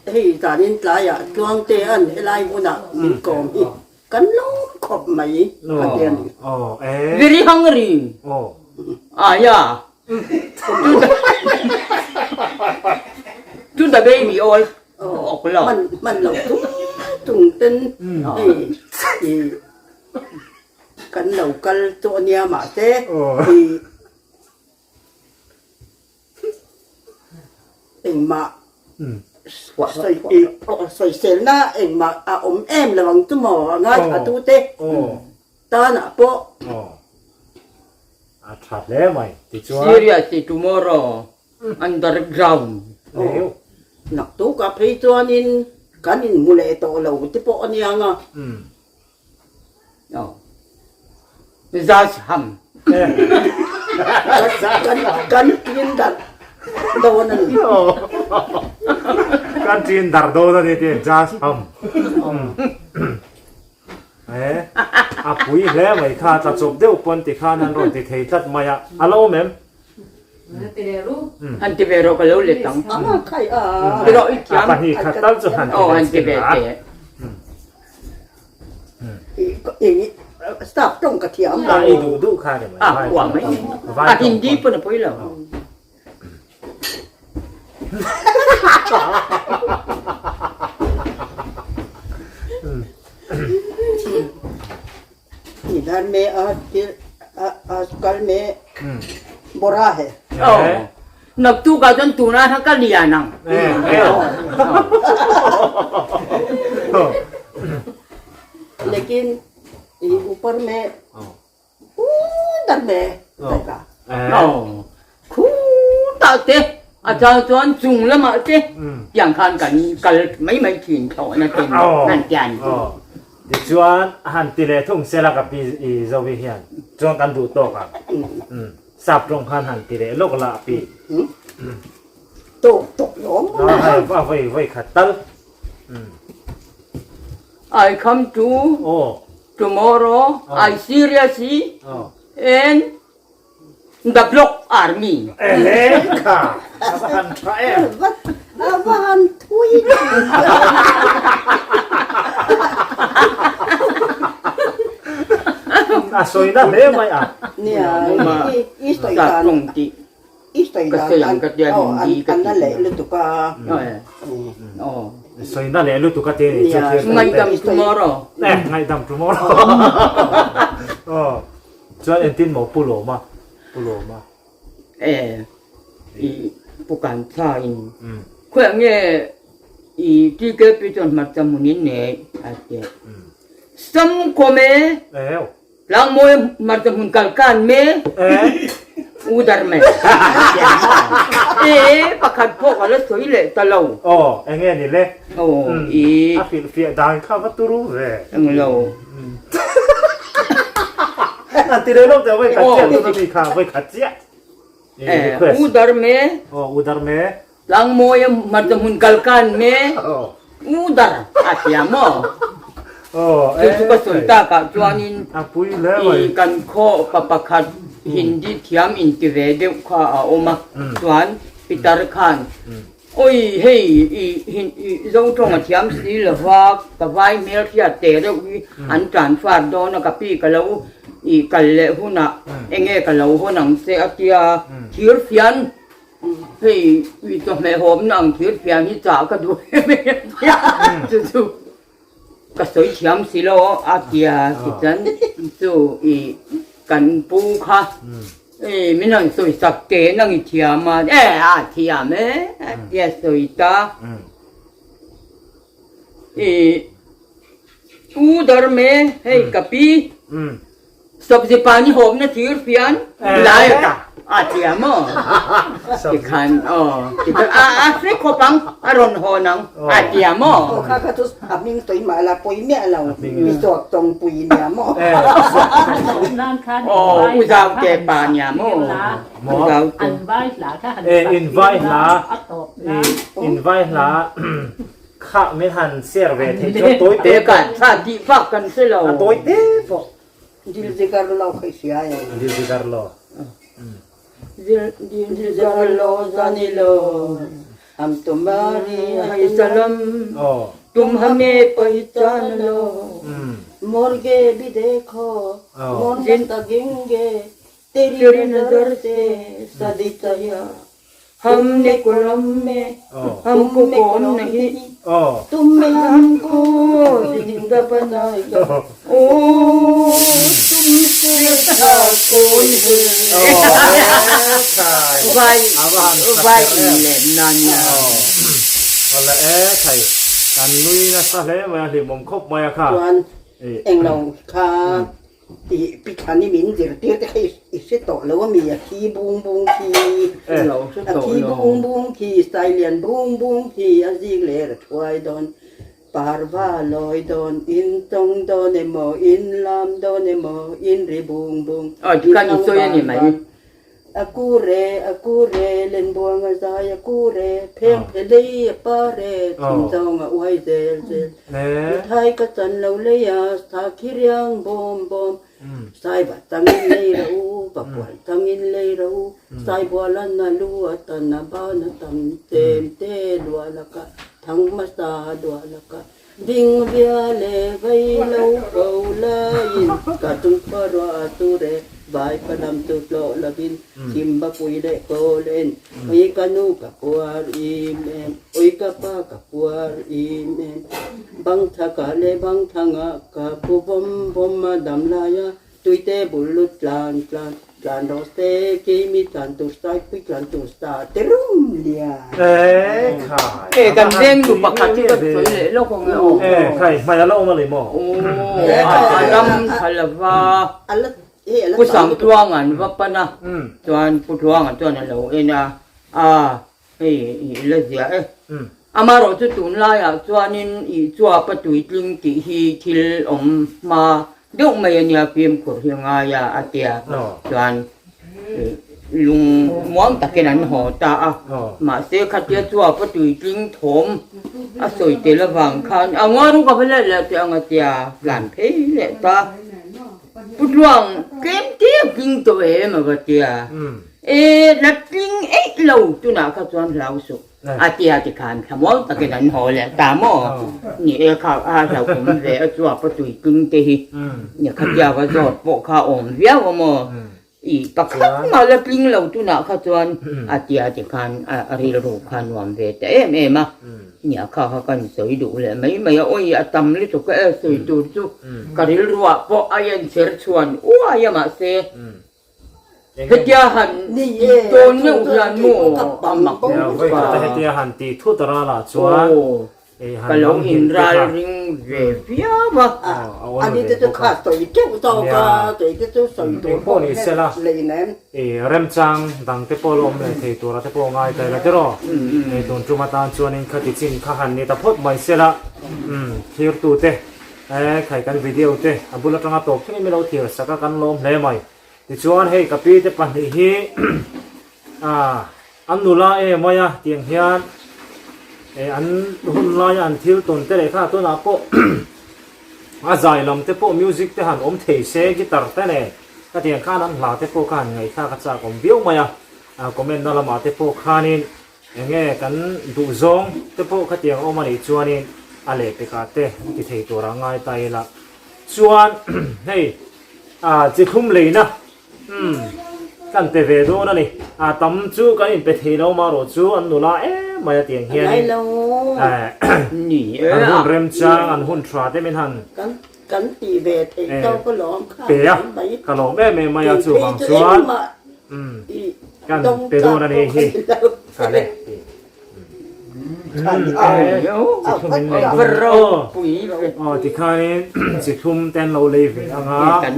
Hei zanin tlaiah Tluangte an helai hmunah min kawm hi. Kan lawm khawp mai ka ti a ni. Very hungry. Ah yeah. To the baby all ok lo. Man man lo tung tung ten hei i kan lo kal chu a nia mahse i Engmah sawiselna engmah a awm em lo ang chu maw a ngaithla tute tanah pawh. A tha hle mai tichuan. Seriously tomorrow underground. Naktukah phei chuanin kan inhmu leh tawh lo te pawh a nia nga. Zas ham. Kan tin dar dawn a ni. Kan tin dar dawn a ni ti jas ham. Eh, a pui hle mai kha tla chawp deuh pawn ti khan an rawn ti thei tlat mai a. A lo awm em? Han ti ve rawh ka lo let ang. A pahnih khat tal chu han ti ve thin a. Staff tawng ka thiam lo. I duh duh kha ni mai. A kuah mai. A Hindi pawn a pawi lo. Idhar me aaj kal me bora hai. Naktukah chuan tunah hian ka lian ang. Lekin i upar me udar me jayega. Khutah te a chang chuan chung lamah te tiang khan kan kal mai mai thin thlawhna te han tian. Tichuan han ti leh thung sela ka pi i Zovi hian chuan kan duh tawk ang. Sap tawng khan han ti leh lawk la pi. Tawk tawk lawm. A hei a vawi vawi khat tal. I come to tomorrow I seriously and the block army. Ehe kha a va han tha em. A va han thui. A sawi na hle mai a. Nia i sawi dan i sawi dan an na leh lutuk a. Sawi na leh lutuk a te ni chu thil. Ngaihdam tomorrow. Eh ngaihdam tomorrow. Chuan entin maw Pu Lawma? Pu Lawma. E, i Pu Kantha in khawiah nge i TKP chuan hmarcha hmun in nei a ti. Sam kawm e, Tlangmawi hmarcha hmun kal kan me, Udar me. E, pakhat pawh ka la sawi leh ta lo. Aw, enge ni le? Aw, i. A hrilhfiah dan kha va turu ve. Englo. An ti rei lo teh voi khat chiah tuna mi kha voi khat chiah. Eh, u dar me. Oh, u dar me. Tlang mawi a hmarcha hmun kal kan me. U dar a tia maw. Oh, Chu chu ka sawi tak ah chuanin a pui hle mai. I kan khaw pa pakhat Hindi thiam inti ve deuh kha a awm a. Chuan Pitar khan Oi hei i i zo tawng a thiam si lova ka vai hmel hriat teh reuh hi an tan far dawn a ka pi ka lo i kal leh hunah enge ka lo hawn ang che a tia thir fian hei i chawhmeh hawmna ang thir fian hi chah ka duh em em a tia chu chu ka sawi thiam si lo a tia tichuan chu i kan pu kha i min rawn sawi sak teh nang i thiam a e a thiam e a tia sawi ta i u dar me hei ka pi Sabzi pani hawpna thir fian lai a ta a thiam aw tikhan aw tikhan a a hre khawp ang a rawn hawn ang a thiam aw. Aw kha kha chu a hming sawi mah la pawi miah lo mi suak tawng pui nia maw. Aw u zau te pa nia maw u zau te. In vai hla in vai hla Kha min han share ve theih chuan tawi te pawh. Kan tha tih vak kan hre lo. A tawi te pawh. Dil jigar lo khai sia e. Dil jigar lo. Dil jigar lo zani lo. Hum tumhari hai salam. Tum hame pehchan lo. Morge bhi dekho. Mon tagenge. Teri nazar se saditaya. Hamne kulam me hamko kawn nahi tum hamko zinda banaya o tumse achha kawn hai vai vai in lem nan na. Awle e thei kan nui nasa hle mai a hlimawm khawp mai a kha. Chuan englo kha Tih Pikhani min zirtir te kha i hre tawh lo a mi, a thi bung bung khi, a thi bung bung khi, Sailian bung bung khi, a zik leh a thuai dawn, parva lawi dawn, in tawng dawn emaw, in lam dawn emaw, in ri bung bung, in hang van van. A kure, a kure, lenbuang a zai a kure, pheng phe lei a pare, chhim zawng a uai zel zel. Mithai ka chan lo lei a, sa khi riang bawm bawm, sai va tangin lei ra u, va pual tangin lei ra u, sai bualan a lu a tan a ban a tam chem te lua laka, thang hmasa lua laka. Ding via le vei lo ko laiin ka chung khua ruah a sur e, vai palam chu tlawh lovin chim va pui leh kawl en. Ui ka nu ka puar im em, ui ka pa ka puar im em. Bang thaka le bang thanga ka pu vawm vawm a dam lai a, Tuite bul lut tlan tlan tlan rawh se keimi tlan tur sai pui tlan tur sa te rum lian. E khai. E kan veng nu pakhat hi ka sawi leh lawk ang e aw. E khai hmai a la awm a ni maw? Aw a ram tha lova Pu Sangtluanga an va pan a chuan Pu Tluanga chuan a lo en a a Hei i la ziah e. Amaherawh chu tunlaiah chuanin i chuapa tuitling tih hi thil awm hma deuh mai a nia fimkhur hi a ngai a a tia chuan. Lung muang takin an haw ta a, mahse khatia chuap a tuitling thawm a sawi tel avang khan a ngaru ka va let leh teh ang a tia tlan phei leh ta. Pu Tluang tlem te a tling tawh em a va tia. E la tling eih lo tunah kha chuan hlau suh a tia tikhan thlamuang takin an haw leh ta maw? Ni e kha a hlauhawm ve a chuap a tuitling te hi khatia va zawt pawh kha a awm viau a maw? I pakhat mah la tling lo tunah kha chuan a tia ti khan a rilru kha nuam ve ta em em a, nia kha kha kan sawi duh leh mai mai a, awi a tam lutuk e sawi tur chu ka rilruah pawh a inchher chhuan uai a mahse hetia han tawn meuh hian maw a mak lutuk a. Hetia han ti thut ralah chuan Ka lo inralring ve viau a. Ani te chu kha sawi teuh zawk a, kei te chu sawi tur pawh lei nem. Remchang dang te pawh lo awm leh thei tura te pawh ngai ta ila tiraw. Tun tum atan chuanin khati chin kha han ni ta phawt mai sela. Thirtu te khai kan video te a bul atanga tawp thlengin min lo thlir sak a kan lawm hle mai. Tichuan hei ka pi te pahnih hi An nula em mai a tiang hian eh an hun laia an thil tawn te leh kha tunah pawh a zai lam te pawh music te han awm thei se guitar te nen ka tiang khan an hla te pawh kha han ngaihthlak a chak awm viau mai a comment na lamah te pawh khanin enge kan duh zawng te pawh khatiang awm a nih chuanin a lehpekah te an ti thei tur a ngai ta ila chuan hei ah chi thlum leina Umm, kan pe ve dawn a ni. A tam chu kan inpe thei lo marawh chu an nula em mai a tiang hianin an hun remchang, an hun tha te min han pe a, ka lawm em em mai a chuvang chuan kan pe dawn a ni hi. Kale. Tikhanin chi thlum te an lo lei ve ang a, a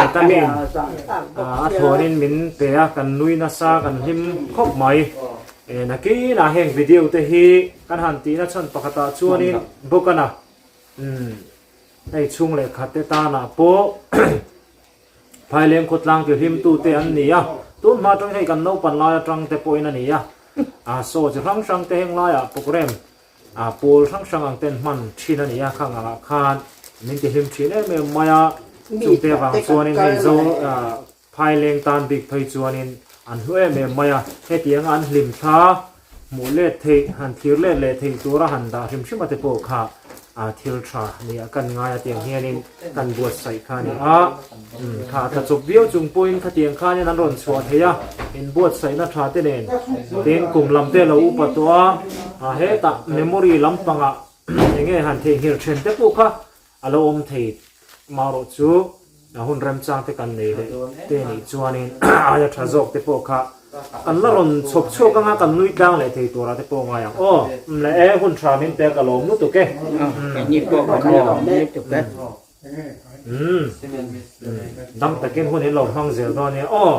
vitamin a thlawnin min pe a, kan nui nasa kan hlim khawp mai. Nakinah heng video te hi kan han tihna chhan pakhatah chuanin bawkana hei chhung leh khat te tanah pawh Phaileng khawtlang tihlimtute an ni a, tun hma atangin hei kan naupan lai atang te pawhin a ni a, a saw chi hrang hrang te heng laiah programme a pawl hrang hrang ang ten hman thin a ni a, khang angah khan min tihlim thin em em mai a, chungte avang chuanin hei zo Phaileng tan bik phei chuanin an hlu em em mai a, hetianga an hlim thla hmuh let theih han thlir let leh theih tura han dah hrim hrim a te pawh kha a thil tha ni a kan ngai a tiang hianin kan buatsaih kha a ni a, kha tla chawp viau chung pawhin khatiang khanin an rawn chhuah thei a, inbuatsaihna tha te nen tin kum lam te lo upa tawh a, a hetah memory lampangah eng nge han theihnghilh then te pawh kha a lo awm thei marawh chu a hun remchang te kan nei leh te nih chuanin aia tha zawk te pawh kha kan la rawn chhawp chhuak anga kan nui tlang leh thei turah te pawh ngai ang aw le e hun tha min pek a lawm lutuk e Keini pawh kan lawm lutuk e. Dam takin hun in lo hmang zel dawn nia aw.